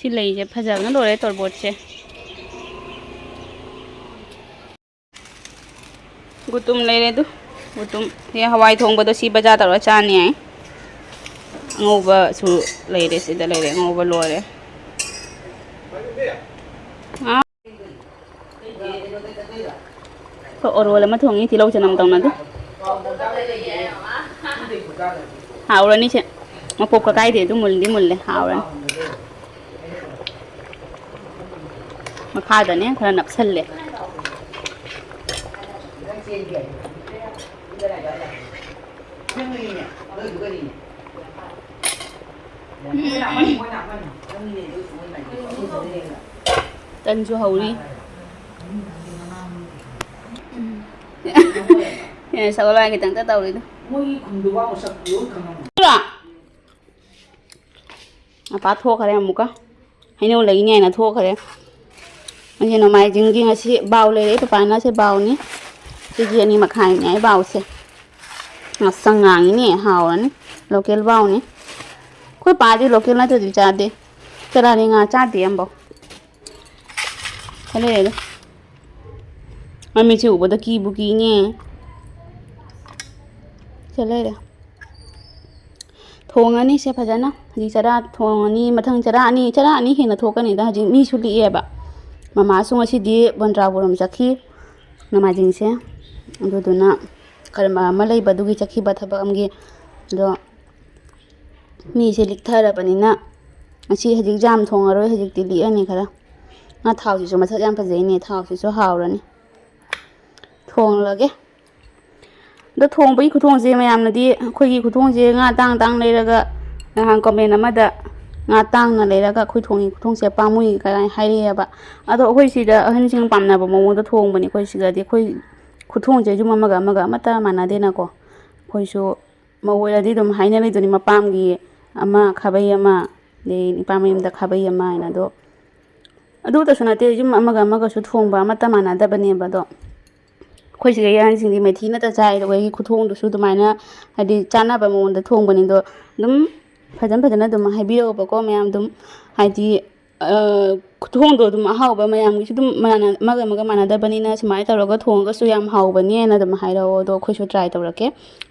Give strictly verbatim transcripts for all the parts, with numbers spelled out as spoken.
ꯁꯤ ꯂꯩꯁꯦ ꯐꯖꯕꯅ ꯂꯣꯏꯔꯦ, ꯇꯣꯔꯕꯣꯠꯁꯦ꯫ ꯒꯨꯇꯨꯝ ꯂꯩꯔꯦ ꯑꯗꯨ꯫ ꯒꯨꯇꯨꯝ꯫ ꯁꯤ ꯍꯋꯥꯏ ꯊꯣꯡꯕꯗꯣ ꯁꯤ ꯕꯖꯥꯔ ꯇꯧꯔ ꯆꯥꯅꯤ ꯍꯥꯏ꯫ ꯑꯉꯧꯕꯁꯨ ꯂꯩꯔꯦ, ꯁꯤꯗ ꯂꯩꯔꯦ, ꯑꯉꯧꯕ ꯂꯣꯏꯔꯦ꯫ ꯑꯥ꯫ ꯑꯩꯈꯣꯏ ꯑꯣꯔꯣꯜ ꯑꯃ ꯊꯣꯡꯉꯤ, ꯇꯤꯜꯍꯧ ꯆꯅꯝ ꯇꯧꯅ ꯑꯗꯨ꯫ ꯍꯥꯎꯔꯅꯤ ꯁꯦ꯫ ꯃꯄꯣꯛꯀ ꯀꯥꯏꯗꯦ ꯑꯗꯨ, ꯃꯨꯜꯗꯤ ꯃꯨꯜꯂꯦ, ꯍꯥꯎꯔꯅꯤ꯫ ꯃꯈꯥꯗꯅꯦ ꯈꯔ ꯅꯞꯁꯜꯂꯦ꯫ ꯇꯟꯁꯨ ꯍꯧꯔꯤ꯫ ꯑꯦ, ꯁꯒꯣꯜ ꯍꯋꯥꯏ ꯈꯤꯇꯪꯇ ꯇꯧꯔꯤꯗꯣ꯫ ꯃꯄꯥ ꯊꯣꯛꯈꯔꯦ ꯑꯃꯨꯛꯀ꯫ ꯍꯩꯅꯧ ꯂꯩꯅꯦꯅ ꯊꯣꯛꯈꯔꯦ꯫ ꯉꯁꯤ ꯅꯣꯡꯃꯥꯏꯖꯤꯡꯒꯤ ꯉꯁꯤ ꯕꯥꯎ ꯂꯩꯔꯛꯑꯦ ꯄꯄꯥꯅ꯫ ꯁꯤ ꯕꯥꯎꯅꯤ꯫ ꯀꯦ ꯖꯤ ꯑꯅꯤ ꯃꯈꯥꯏꯅꯦ ꯑꯩ ꯕꯥꯎꯁꯦ꯫ ꯉꯁꯪ ꯉꯥꯡꯉꯤꯅꯦ, ꯍꯥꯎꯔꯅꯤ꯫ ꯂꯣꯀꯦꯜ ꯕꯥꯎꯅꯤ꯫ ꯑꯩꯈꯣꯏ ꯄꯥꯗꯤ ꯂꯣꯀꯦꯜ ꯅꯠꯇ꯭ꯔꯗꯤ ꯆꯥꯗꯦ꯫ ꯆꯔꯥꯅꯤ ꯉꯥ ꯆꯥꯗꯦ ꯑꯝꯕꯧ꯫ ꯈꯔ ꯂꯩꯔꯒ꯫ ꯃꯃꯤꯠꯁꯦ ꯎꯕꯗ ꯀꯤꯕꯨ ꯀꯤꯅꯦ꯫ ꯁꯤ ꯂꯩꯔꯦ꯫ ꯊꯣꯡꯉꯅꯤ ꯁꯦ ꯐꯖꯅ꯫ ꯍꯧꯖꯤꯛ ꯆꯔꯥ ꯊꯣꯡꯉꯅꯤ, ꯃꯊꯪ ꯆꯔꯥ ꯑꯅꯤ, ꯆꯔꯥ ꯑꯅꯤ ꯍꯦꯟꯅ ꯊꯣꯛꯀꯅꯤꯗ꯫ ꯍꯧꯖꯤꯛ ꯃꯤꯁꯨ ꯂꯤꯛꯑꯦꯕ꯫ ꯃꯃꯥꯁꯨ ꯉꯁꯤꯗꯤ ꯕꯟꯗ꯭ꯔꯥꯄꯨꯔꯝ ꯆꯠꯈꯤ ꯅꯣꯡꯃꯥꯏꯖꯤꯡꯁꯦ꯫ ꯑꯗꯨꯗꯨꯅ ꯀꯔꯃ ꯑꯃ ꯂꯩꯕ ꯑꯗꯨꯒꯤ ꯆꯠꯈꯤꯕ ꯊꯕꯛ ꯑꯃꯒꯤ꯫ ꯑꯗꯣ ꯃꯤꯁꯦ ꯂꯤꯛꯊꯔꯕꯅꯤꯅ ꯉꯁꯤ ꯍꯧꯖꯤꯛ ꯌꯥꯝ ꯊꯣꯡꯉꯔꯣꯏ, ꯍꯧꯖꯤꯛꯇꯤ ꯂꯤꯛꯑꯅꯤ ꯈꯔ꯫ ꯉꯥ ꯊꯥꯎꯁꯤꯁꯨ ꯃꯁꯛ ꯌꯥꯝ ꯐꯖꯩꯅꯦ, ꯊꯥꯎꯁꯤꯁꯨ ꯍꯥꯎꯔꯅꯤ꯫ ꯊꯣꯡꯂꯒꯦ꯫ ꯑꯗꯣ ꯊꯣꯡꯕꯒꯤ ꯈꯨꯊꯣꯡꯁꯦ ꯃꯌꯥꯝꯅꯗꯤ ꯑꯩꯈꯣꯏꯒꯤ ꯈꯨꯊꯣꯡꯁꯦ ꯉꯥ ꯇꯥꯡ ꯇꯥꯡ ꯂꯩꯔꯒ, ꯅꯍꯥꯟ comment ꯑꯃꯗ ꯉꯥ ꯇꯥꯡꯅ ꯂꯩꯔꯒ ꯑꯩꯈꯣꯏ ꯊꯣꯡꯉꯤ ꯈꯨꯊꯣꯡꯁꯦ ꯄꯥꯝꯃꯨꯏ ꯀꯥꯏꯅ ꯍꯥꯏꯔꯛꯑꯦꯕ꯫ ꯑꯗꯣ ꯑꯩꯈꯣꯏ ꯁꯤꯗ ꯑꯍꯟꯁꯤꯡ ꯄꯥꯝꯅꯕ ꯃꯑꯣꯡꯗ ꯊꯣꯡꯕꯅꯤ ꯑꯩꯈꯣꯏ ꯁꯤꯗꯗꯤ꯫ ꯑꯩꯈꯣꯏ ꯈꯨꯊꯣꯡꯁꯦ ꯌꯨꯝ ꯑꯃꯒ ꯑꯃꯒ ꯑꯃꯠꯇ ꯃꯥꯟꯅꯗꯦꯅꯀꯣ꯫ ꯑꯩꯈꯣꯏꯁꯨ ꯃꯧ ꯑꯣꯏꯔꯗꯤ ꯑꯗꯨꯝ ꯍꯥꯏꯅꯔꯤꯗꯨꯅꯤ, ꯃꯄꯥꯝꯒꯤ ꯑꯃ ꯈꯥꯕꯩ ꯑꯃ, ꯑꯗꯩ ꯅꯨꯄꯥ ꯃꯌꯨꯝꯗ ꯈꯥꯕꯩ ꯑꯃ ꯍꯥꯏꯅ꯫ ꯑꯗꯣ ꯑꯗꯨꯇꯁꯨ ꯅꯠꯇꯦ, ꯌꯨꯝ ꯑꯃꯒ ꯑꯃꯒꯁꯨ ꯊꯣꯡꯕ ꯑꯃꯠꯇ ꯃꯥꯟꯅꯗꯕꯅꯦꯕ꯫ ꯑꯗꯣ ꯑꯩꯈꯣꯏ ꯁꯤꯗ ꯑꯍꯟꯁꯤꯡꯗꯤ ꯃꯦꯊꯤ ꯅꯠꯇ ꯆꯥꯏ꯫ ꯑꯗꯣ ꯑꯩꯒꯤ ꯈꯨꯊꯣꯡꯗꯨꯁꯨ ꯑꯗꯨꯃꯥꯏꯅ ꯍꯥꯏꯗꯤ ꯆꯥꯅꯕ ꯃꯑꯣꯡꯗ ꯊꯣꯡꯕꯅꯤ꯫ ꯑꯗꯣ ꯑꯗꯨꯝ ꯐꯖꯅ ꯐꯖꯅ ꯑꯗꯨꯝ ꯍꯥꯏꯕꯤꯔꯛꯑꯣꯕꯀꯣ ꯃꯌꯥꯝ꯫ ꯑꯗꯨꯝ ꯍꯥꯏꯗꯤ ꯑ, ꯈꯨꯊꯣꯡꯗꯣ ꯑꯗꯨꯝ ꯑꯍꯥꯎꯕ ꯃꯌꯥꯝꯒꯤꯁꯨ ꯑꯗꯨꯝ ꯃꯥꯟꯅ-, ꯑꯃꯒ ꯑꯃꯒ ꯃꯥꯟꯅꯗꯕꯅꯤꯅ ꯁꯨꯃꯥꯏꯅ ꯇꯧꯔꯒ ꯊꯣꯡꯉꯒꯁꯨ ꯌꯥꯝ ꯍꯥꯎꯕꯅꯦꯅ ꯑꯗꯨꯝ ꯍꯥꯏꯔꯛꯑꯣ꯫ ꯑꯗꯣ ꯑꯩꯈꯣꯏꯁꯨ try ꯇꯧꯔꯛꯀꯦ꯫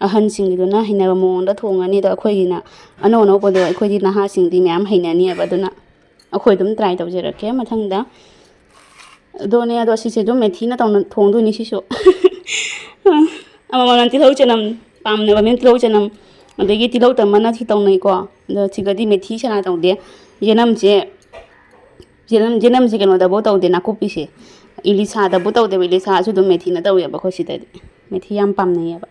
ꯑꯍꯟꯁꯤꯡꯒꯤꯗꯨꯅ ꯍꯩꯅꯕ ꯃꯑꯣꯡꯗ ꯊꯣꯡꯉꯅꯤ꯫ ꯑꯗꯣ ꯑꯩꯈꯣꯏꯒꯤꯅ ꯑꯅꯧ ꯑꯅꯧꯕꯗꯣ ꯑꯩꯈꯣꯏꯗꯤ ꯅꯍꯥꯁꯤꯡꯗꯤ ꯃꯌꯥꯝ ꯍꯩꯅꯅꯤꯕ꯫ ꯑꯗꯨꯅ ꯑꯩꯈꯣꯏ ꯑꯗꯨꯝ try ꯇꯧꯖꯔꯛꯀꯦ ꯃꯊꯪꯗ꯫ ꯑꯗꯨꯅꯦ, ꯑꯗꯣ ꯁꯤꯁꯦ ꯑꯗꯨꯝ ꯃꯦꯊꯤꯅ ꯇꯧꯅ ꯊꯣꯡꯗꯣꯏꯅꯤ ꯁꯤꯁꯨ꯫ ꯑꯃꯃꯝꯅ ꯇꯤꯜꯍꯧ ꯆꯅꯝ ꯄꯥꯝꯅꯕ ꯃꯤꯅ ꯇꯤꯜꯍꯧ ꯆꯅꯝ, ꯑꯗꯒꯤ ꯇꯤꯜꯍꯧ ꯇꯝꯃꯅ ꯁꯤ ꯇꯧꯅꯩꯀꯣ꯫ ꯑꯗꯣ ꯁꯤꯒꯗꯤ ꯃꯦꯊꯤ ꯁꯅꯥ ꯇꯧꯗꯦ꯫ ꯌꯦꯅꯝꯁꯦ, ꯌꯦꯅꯝ, ꯌꯦꯅꯝꯁꯦ ꯀꯩꯅꯣꯗꯕꯨ ꯇꯧꯗꯦ, ꯅꯥꯀꯨꯞꯄꯤꯁꯦ꯫ ꯏꯂꯤꯁꯥꯗꯕꯨ ꯇꯧꯗꯦꯕ, ꯏꯂꯤꯁꯥꯁꯨ ꯑꯗꯨꯝ ꯃꯦꯊꯤꯅ ꯇꯧꯋꯦꯕ ꯑꯩꯈꯣꯏ ꯁꯤꯗꯗꯤ꯫ ꯃꯦꯊꯤ ꯌꯥꯝ ꯄꯥꯝꯅꯩꯌꯦꯕ꯫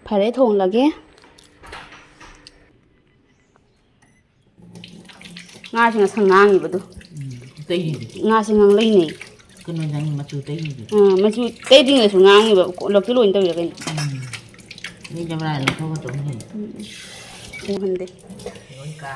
ꯐꯔꯦ, ꯊꯣꯡꯂꯒꯦ꯫ ꯉꯥꯁꯦ ꯉꯁꯪ ꯉꯥꯡꯉꯤꯕꯗꯨ꯫ ꯎꯝ, ꯇꯩꯔꯤꯗꯨꯗꯤ꯫ ꯉꯥꯁꯦ ꯉꯥꯡꯂꯩꯅꯦ꯫ ꯀꯩꯅꯣ ꯅꯪ ꯃꯆꯨ ꯇꯩꯔꯤꯗꯨꯗꯤ꯫ ꯑꯥ, ꯃꯆꯨ ꯇꯩꯗ꯭ꯔꯤꯉꯩꯗꯁꯨ ꯉꯥꯡꯉꯤꯕ꯫ ꯀꯣ-, ꯂꯣꯛꯇ ꯂꯣꯏꯅ ꯇꯧꯔꯤꯔ ꯀꯩꯅꯣ? ꯎꯝ꯫ ꯃꯤ ꯖꯕ꯭ꯔꯥꯏ ꯂꯧꯊꯣꯛꯑꯒ ꯑꯗꯨꯝ ꯂꯩ꯫ ꯎꯝ꯫ ꯎꯍꯟꯗꯦ꯫ ꯂꯣꯏ ꯀꯥ꯫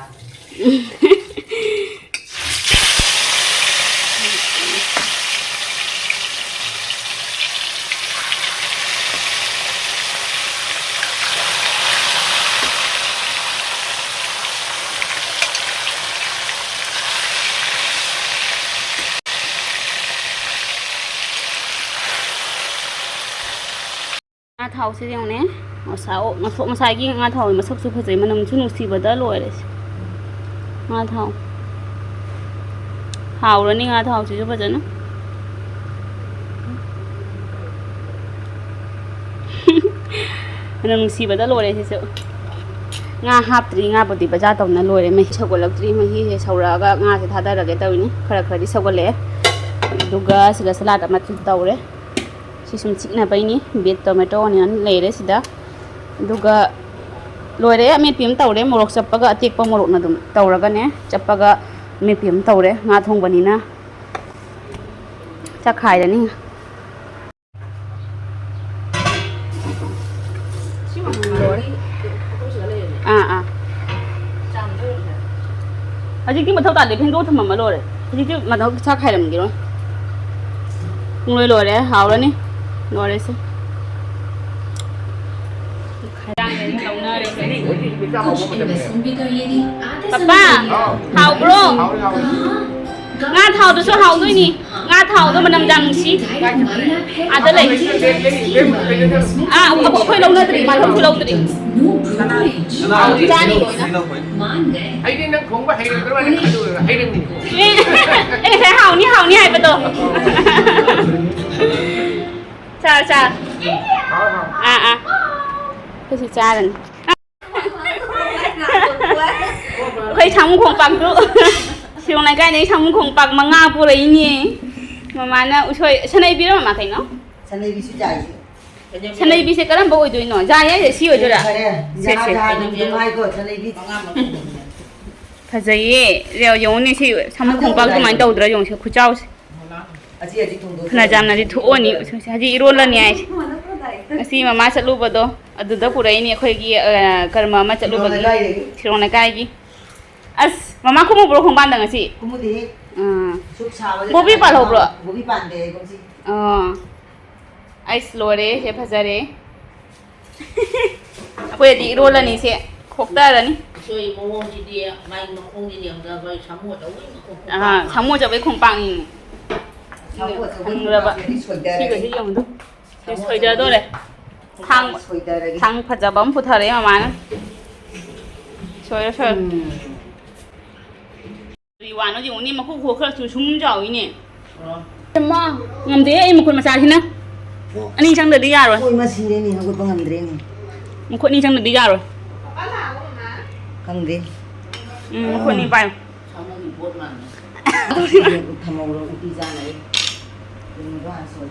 ꯉꯥ ꯊꯥꯎꯁꯦ ꯌꯦꯡꯉꯨꯅꯦ꯫ ꯉꯁꯥꯏ-, ꯉꯁꯥꯏꯒꯤ ꯉꯥ ꯊꯥꯎꯒꯤ ꯃꯁꯛꯁꯨ ꯐꯖꯩ, ꯃꯅꯝꯁꯨ ꯅꯨꯡꯁꯤꯕꯗ ꯂꯣꯏꯔꯦ꯫ ꯉꯥ ꯊꯥꯎ꯫ ꯍꯥꯎꯔꯅꯤ ꯉꯥ ꯊꯥꯎꯁꯤꯁꯨ ꯐꯖꯅ꯫ ꯃꯅꯝ ꯅꯨꯡꯁꯤꯕꯗ ꯂꯣꯏꯔꯦ ꯁꯤꯁꯨ꯫ ꯉꯥ ꯍꯥꯞꯇ꯭ꯔꯤ, ꯉꯥꯕꯨꯗꯤ ꯕꯖꯥꯔ ꯇꯧꯅ ꯂꯣꯏꯔꯦ꯫ ꯃꯍꯤ ꯁꯧꯒꯠꯂꯛꯇ꯭ꯔꯤ, ꯃꯍꯤꯁꯦ ꯁꯧꯔꯛꯑꯒ ꯉꯥꯁꯦ ꯊꯥꯗꯔꯒꯦ ꯇꯧꯔꯤꯅꯤ꯫ ꯈꯔ ꯈꯔꯗꯤ ꯁꯧꯒꯠꯂꯛꯑꯦ꯫ ꯑꯗꯨꯒ ꯁꯤꯗ ꯁꯂꯥꯗ ꯑꯃ ꯇꯧꯔꯦ꯫ ꯁꯤ ꯁꯨꯝ ꯆꯤꯛꯅꯕꯩꯅꯤ꯫ Beet, tomato, onion ꯂꯩꯔꯦ ꯁꯤꯗ꯫ ꯑꯗꯨꯒ ꯂꯣꯏꯔꯦ, ꯑꯃꯦꯠꯄꯤ ꯑꯃ ꯇꯧꯔꯦ꯫ ꯃꯣꯔꯣꯛ ꯆꯞꯄꯒ, ꯑꯇꯦꯛꯄ ꯃꯣꯔꯣꯛꯅ ꯑꯗꯨꯝ ꯇꯧꯔꯒꯅꯦ, ꯆꯞꯄꯒ ꯑꯃꯦꯠꯄꯤ ꯑꯃ ꯇꯧꯔꯦ꯫ ꯉꯥ ꯊꯣꯡꯕꯅꯤꯅ ꯆꯥꯛꯈꯥꯏꯔꯅꯤ꯫ ꯂꯣꯏꯔꯦ꯫ ꯑꯥ, ꯑꯥ꯫ ꯍꯧꯖꯤꯛꯇꯤ ꯃꯊꯧ ꯇꯥꯗꯦ, ꯐꯦꯡꯗꯣꯛꯑ ꯊꯝꯃꯝꯃ ꯂꯣꯏꯔꯦ꯫ ꯍꯧꯖꯤꯛꯇꯤ ꯃꯊꯧ ꯆꯥꯛ ꯈꯥꯏꯔꯝꯒꯤꯔꯣꯏ꯫ ꯄꯨꯡꯂꯣꯏ ꯂꯣꯏꯔꯦ, ꯍꯥꯎꯔꯅꯤ꯫ ꯂꯣꯏꯔꯦꯁꯦ꯫ ꯈꯥꯏꯔꯥꯡꯗꯅꯤ ꯂꯧꯅꯔꯦꯁꯦ꯫ कुछ इन्वेस्टमेंट भी कर लेंगे। आधे समय पप्पा, के लिए। हाँ। ꯍꯥꯎꯕ꯭ꯔꯣ? ꯍꯥꯎꯔꯦ, ꯍꯥꯎꯔꯦ꯫ कहाँ? ꯉꯥ ꯊꯥꯎꯗꯨꯁꯨ ꯍꯥꯎꯗꯣꯏꯅꯤ꯫ ꯉꯥ ꯊꯥꯎꯗꯣ ꯃꯅꯝ ꯌꯥꯝ ꯅꯨꯡꯁꯤ꯫ ꯀꯥꯏ ꯆꯠꯈ꯭ꯔꯦ? ꯑꯥꯗ ꯂꯩ꯫ ꯂꯩ, ꯂꯩ, ꯂꯩ, ꯂꯩ, ꯂꯩ, ꯂꯩ꯫ ꯑꯥ, ꯑꯩꯈꯣꯏ ꯂꯧꯅꯗ꯭ꯔꯤ, ꯃꯥ ꯂꯧꯁꯨ ꯂꯧꯗ꯭ꯔꯤ꯫ ꯆꯥꯅꯤ ꯂꯣꯏꯅ꯫ ꯑꯩꯗꯤ ꯅꯪ ꯊꯣꯡꯕ ꯍꯩꯔꯝꯒꯗ꯭ꯔꯥ ꯍꯥꯏꯅ ꯈꯜꯂꯨꯔꯒ ꯍꯩꯔꯝꯃꯤꯅꯦ꯫ ꯑꯦ, ꯑꯩ ꯉꯁꯥꯏ ꯍꯥꯎꯅꯤ, ꯍꯥꯎꯅꯤ ꯍꯥꯏꯕꯗꯣ꯫ ꯆꯥꯔꯣ, ꯆꯥꯔꯣ꯫ ꯍꯥꯎ, ꯍꯥꯎ꯫ ꯑꯥ, ꯑꯥ꯫ ꯑꯩꯈꯣꯏꯁꯨ ꯆꯥꯔꯅꯤ꯫ ꯑꯩꯈꯣꯏ ꯁꯥꯃꯨ ꯈꯣꯡꯄꯥꯛꯇꯨ꯫ ꯁꯤꯔꯣꯡ ꯂꯩꯀꯥꯏꯗꯒꯤ ꯁꯥꯃꯨ ꯈꯣꯡꯄꯥꯛ ꯃꯉꯥ ꯄꯨꯔꯛꯏꯅꯦ꯫ ꯃꯃꯥꯅ ꯎꯁꯣꯏ, ꯁꯅꯩꯕꯤꯔꯣ ꯃꯃꯥ ꯀꯩꯅꯣ? ꯁꯅꯩꯕꯤꯁꯨ ꯌꯥꯏꯌꯦ꯫ ꯁꯅꯩꯕꯤꯁꯦ ꯀꯔꯝꯕ ꯑꯣꯏꯗꯣꯏꯅꯣ? ꯖꯥ ꯌꯥꯏꯁꯦ ꯁꯤ ꯑꯣꯏꯗꯣꯏꯔꯥ? ꯐꯔꯦ꯫ ꯁꯦ, ꯖꯥ, ꯁꯦ꯫ ꯖꯥ ꯑꯗꯨꯝ ꯍꯥꯏꯀꯣ, ꯁꯅꯩꯕꯤ꯫ ꯐꯖꯩꯌꯦ꯫ ꯌꯦꯡꯉꯨꯅꯦ ꯁꯤ ꯁꯥꯃꯨ ꯈꯣꯡꯄꯥꯛ ꯑꯗꯨꯃꯥꯏꯅ ꯇꯧꯗ꯭ꯔꯥ ꯌꯦꯡꯉꯨꯁꯦ, ꯈꯨꯆꯥꯎꯁꯦ꯫ ꯐꯅꯌꯥꯝꯅꯗꯤ ꯊꯣꯛꯑꯅꯤ꯫ ꯍꯧꯖꯤꯛ ꯏꯔꯣꯜꯂꯅꯤ ꯍꯥꯏꯁꯦ꯫ ꯉꯁꯤ ꯃꯃꯥ ꯆꯠꯂꯨꯕꯗꯣ ꯑꯗꯨꯗ ꯄꯨꯔꯛꯏꯅꯦ ꯑꯩꯈꯣꯏꯒꯤ, ꯑ, ꯀꯔꯃ ꯑꯃ ꯆꯠꯂꯨꯕꯒꯤ꯫ ꯁꯤꯔꯣꯡ ꯂꯩꯀꯥꯏꯒꯤ꯫ ꯁꯤꯔꯣꯡ ꯂꯩꯀꯥꯏꯒꯤ꯫ ꯑꯁ, ꯃꯃꯥ ꯀꯨꯝꯃꯨꯕ꯭ꯔꯣ ꯈꯣꯡꯕꯥꯟꯗ ꯉꯁꯤ? ꯀꯨꯝꯃꯨꯗꯦꯍꯦ꯫ ꯑꯥ꯫ ꯁꯨꯛ ꯁꯥꯕꯁꯦ ꯀꯣꯕꯤ ꯀꯅꯥꯅ ꯄꯥꯜꯍꯧꯕ꯭ꯔꯣ? ꯀꯨꯝꯃꯨ-, ꯀꯣꯕꯤ ꯄꯥꯟꯗꯦ ꯀꯨꯝꯁꯤ꯫ ꯑꯥ꯫ ꯑꯩꯁ, ꯂꯣꯏꯔꯦ, ꯁꯦ ꯐꯖꯔꯦ꯫ ꯑꯩꯈꯣꯏꯗꯤ ꯏꯔꯣꯜꯂꯅꯤ ꯁꯦ, ꯈꯣꯛꯇꯔꯅꯤ꯫ ꯎꯁꯣꯏ ꯃꯑꯣꯡꯁꯤꯗꯤ ꯃꯥꯏ ꯃꯈꯣꯡꯁꯤꯗꯤ ꯌꯦꯡꯉꯨꯗ ꯑꯩꯈꯣꯏ ꯁꯥꯃꯨ ꯑꯆꯧꯕꯒꯤ ꯃꯈꯣꯡ ꯑꯥ, ꯈꯣꯡꯄꯥꯛ꯫ ꯁꯥꯃꯨ ꯑꯆꯧꯕꯒꯤ ꯈꯣꯡꯄꯥꯛꯅꯤ꯫ ꯁꯥꯃꯨ ꯑꯆꯧꯕꯒꯤ ꯈꯪꯗ꯭ꯔꯕ꯫ ꯈꯣꯡꯄꯥꯛꯁꯤꯗꯤ ꯁꯣꯏꯗꯔꯦ꯫ ꯁꯤꯒꯁꯤ ꯌꯦꯡꯉꯨꯗ꯫ ꯁꯤ ꯁꯥꯃꯨ ꯁꯣꯏꯗꯗꯣꯔꯦ꯫ ꯑꯆꯧꯕꯒꯤ ꯊꯥꯡ, ꯁꯣꯏꯗꯔꯒꯦ꯫ ꯊꯥꯡ ꯐꯖꯕ ꯑꯃ ꯄꯨꯊꯔꯛꯑꯦ ꯃꯃꯥꯅ꯫ ꯁꯣꯏꯔꯣ, ꯁꯣꯏꯔꯣ꯫ ꯎꯝ꯫ ꯀꯔꯤ ꯋꯥꯅꯣ ꯌꯦꯡꯉꯨꯅꯦ, ꯃꯈꯨ ꯈꯣ ꯈꯔꯁꯨ ꯁꯨꯝ ꯆꯥꯎꯏꯅꯦ꯫ ꯑꯣ꯫ ꯏꯃꯥ, ꯉꯝꯗꯦꯍꯦ ꯑꯩ ꯃꯈꯨꯠ ꯃꯆꯥꯁꯤꯅ꯫ ꯑꯣ꯫ ꯑꯅꯤ ꯆꯪꯗꯗꯤ ꯌꯥꯔꯣꯏ꯫ ꯍꯣꯏ, ꯃꯥ ꯁꯤꯔꯦꯅꯦ, ꯍꯧꯒꯠꯄ ꯉꯝꯗ꯭ꯔꯦꯅꯦ꯫ ꯃꯈꯨꯠ ꯑꯅꯤ ꯆꯪꯗꯗꯤ ꯌꯥꯔꯣꯏ꯫ ꯈꯪꯗꯦ꯫ ꯎꯝ, ꯃꯈꯨꯠ ꯑꯅꯤ ꯄꯥꯏꯌꯨ꯫ ꯊꯝꯍꯧꯔꯣ, ꯎꯇꯤ ꯆꯥꯅꯕ꯫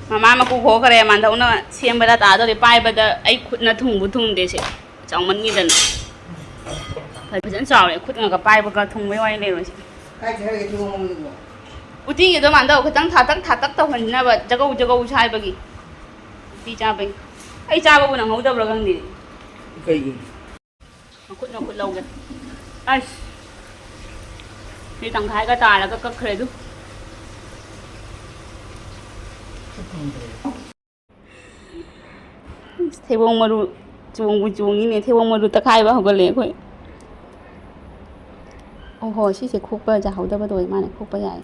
ꯃꯃꯥ ꯃꯀꯨ ꯈꯣꯈꯔꯦ, ꯃꯥꯟꯗꯧꯅ ꯁꯦꯝꯕꯗ ꯇꯥꯗꯧꯔꯦ꯫ ꯄꯥꯏꯕꯗ ꯑꯩ ꯈꯨꯠꯅ ꯊꯨꯡꯕꯨ ꯊꯨꯡꯗꯦ ꯁꯦ꯫ ꯆꯥꯎꯃꯟꯈꯤꯗꯅ꯫ ꯐꯖꯅ ꯆꯥꯎꯔꯦ꯫ ꯈꯨꯠꯅꯒ ꯄꯥꯏꯕꯒ ꯊꯨꯡꯕꯩ ꯋꯥꯔꯤ ꯂꯩꯔꯣꯏꯁꯦ꯫ ꯀꯥꯏ ꯆꯠꯈ꯭ꯔꯒꯦ ꯊꯤꯕꯣꯡ ꯃꯔꯨꯗꯨꯕꯣ? ꯎꯇꯤꯒꯤꯗꯣ ꯃꯥꯟꯗꯧ ꯈꯤꯇꯪ ꯊꯥꯇꯛ ꯊꯥꯇꯛ ꯇꯧꯍꯟꯅꯕ ꯖꯒꯧ ꯖꯒꯧ ꯁꯥꯏꯕꯒꯤ꯫ ꯎꯇꯤ ꯆꯥꯕꯩ꯫ ꯑꯩ ꯆꯥꯕꯕꯨ ꯅꯪꯍꯧꯗꯕ꯭ꯔꯥ ꯈꯪꯗꯦ꯫ ꯀꯩꯒꯤ? ꯃꯈꯨꯠ ꯃꯈꯨꯠ ꯂꯧꯒꯦ꯫ ꯑꯁ꯫ ꯁꯤ ꯇꯪꯈꯥꯏꯒ ꯇꯥꯔꯒ ꯀꯛꯈ꯭ꯔꯦ ꯑꯗꯨ꯫ ꯊꯩꯕꯣꯡ ꯃꯔꯨ ꯆꯣꯡꯕꯨ ꯆꯣꯡꯉꯤꯅꯦ, ꯊꯩꯕꯣꯡ ꯃꯔꯨ ꯇꯛꯈꯥꯏꯕ ꯍꯧꯒꯠꯂꯦ ꯑꯩꯈꯣꯏ꯫ ꯑꯣꯍꯣ, ꯁꯤꯁꯦ ꯈꯣꯛꯄ ꯌꯥꯍꯧꯗꯕꯗꯣ ꯑꯣꯏ ꯃꯥꯅꯦ, ꯈꯣꯛꯄ ꯌꯥꯏ꯫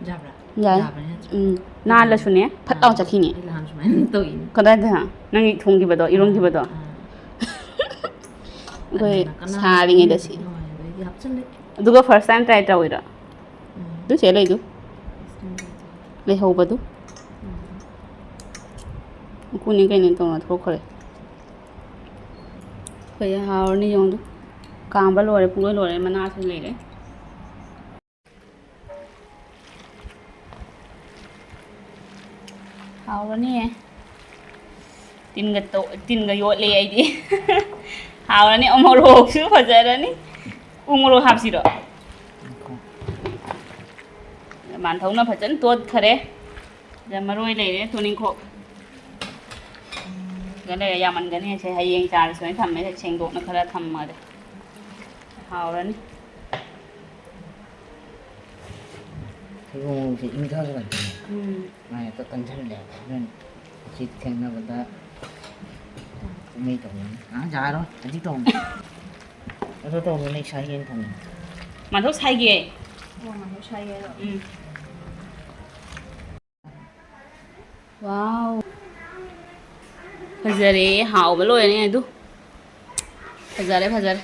ꯌꯥꯕ꯭ꯔꯥ? ꯌꯥꯏ꯫ ꯌꯥꯕꯅꯦ ꯅꯠꯇ꯭ꯔꯥ? ꯎꯝ, ꯅꯥꯜꯂꯁꯨꯅꯦ, ꯐꯠ ꯂꯥꯎ ꯑꯥ, ꯆꯠꯈꯤꯅꯦ꯫ ꯑꯩ ꯅꯍꯥꯟ ꯁꯨꯃꯥꯏꯅ ꯇꯧꯏꯅꯦ꯫ ꯀꯗꯥꯏꯗ? ꯅꯪꯒꯤ ꯊꯣꯡꯈꯤꯕꯗꯣ, ꯏꯔꯣꯟꯈꯤꯕꯗꯣ? ꯑꯥ, ꯑꯥ꯫ ꯑꯩꯈꯣꯏ ꯑꯗꯨꯅ ꯀꯅꯥ ꯁꯥꯔꯤꯉꯩꯗ ꯁꯤ꯫ ꯅꯨꯡꯉꯥꯏ, ꯑꯗꯩꯗꯤ ꯍꯥꯞꯆꯤꯜꯂꯦ꯫ ꯑꯗꯨꯒ first time try ꯇꯧꯔꯤꯔꯣ? ꯎꯝ꯫ ꯑꯗꯨ ꯆꯦ ꯂꯩꯗꯨ꯫ First time try ꯇꯧꯔꯦ꯫ ꯂꯩꯍꯧꯕꯗꯨ꯫ ꯎꯝ꯫ ꯎꯀꯨꯅꯤ ꯀꯩꯅꯣ ꯇꯧꯅ ꯊꯣꯛꯈ꯭ꯔꯦ꯫ ꯑꯩꯈꯣꯏ ꯍꯥꯎꯔꯅꯤ ꯌꯦꯡꯉꯨ꯫ ꯀꯥꯝꯕ ꯂꯣꯏꯔꯦ, ꯄꯨꯡꯂꯣꯏ ꯂꯣꯏꯔꯦ, ꯃꯅꯥꯁꯨ ꯂꯩꯔꯦ꯫ ꯍꯥꯎꯔꯅꯤꯌꯦ꯫ ꯇꯤꯟꯒ ꯇꯣ-, ꯇꯤꯟꯒ ꯌꯣꯠꯂꯦ ꯑꯩꯗꯤ꯫ ꯍꯥꯎꯔꯅꯤ, ꯎꯃꯣꯔꯣꯛꯁꯨ ꯐꯖꯔꯅꯤ꯫ ꯎꯃꯣꯔꯣꯛ ꯍꯥꯞꯁꯤꯔꯣ? ꯃꯥꯟꯊꯧꯅ ꯐꯖꯅ ꯇꯣꯠꯈꯔꯦ꯫ ꯁꯤꯗ ꯃꯔꯣꯏ ꯂꯩꯔꯦ, ꯇꯨꯅꯤꯡꯈꯣꯛ꯫ ꯁꯤꯗ ꯂꯩꯔꯦ, ꯌꯥꯝꯃꯟꯒꯅꯤ꯫ ꯁꯦ ꯍꯌꯦꯡ ꯆꯥꯔꯁꯤ ꯍꯥꯏꯅ ꯊꯝꯃꯦ, ꯁꯦꯡꯗꯣꯛꯅ ꯈꯔ ꯊꯝꯃꯒꯦ꯫ ꯍꯥꯎꯔꯅꯤ꯫ ꯊꯩꯕꯣꯡꯁꯦ ꯏꯪꯊꯔꯒꯗꯤ ꯎꯝ꯫ ꯃꯥꯏ ꯍꯦꯛꯇ ꯀꯟꯁꯤꯜꯂꯦ꯫ ꯑꯗꯨꯅ ꯁꯤ ꯊꯦꯡꯅꯕꯗ ꯀꯨꯝꯍꯩ ꯇꯧꯅꯤ꯫ ꯑꯥ, ꯌꯥꯔꯣꯏ꯫ ꯍꯧꯖꯤꯛ ꯇꯧꯅꯤ꯫ ꯑꯗꯣ ꯇꯧꯅꯨ, ꯅꯪ ꯁꯥꯏꯒꯦꯅ ꯊꯝꯃꯤ꯫ ꯃꯥꯟꯊꯧ ꯁꯥꯏꯒꯦ꯫ ꯑꯣ, ꯃꯥꯟꯊꯧ ꯁꯥꯏꯒꯦ ꯍꯥꯏꯔꯣ? ꯎꯝ꯫ Wow꯫ ꯐꯖꯔꯦ, ꯍꯥꯎꯕ ꯂꯣꯏꯔꯦ ꯑꯗꯨ꯫ ꯐꯖꯔꯦ, ꯐꯖꯔꯦ꯫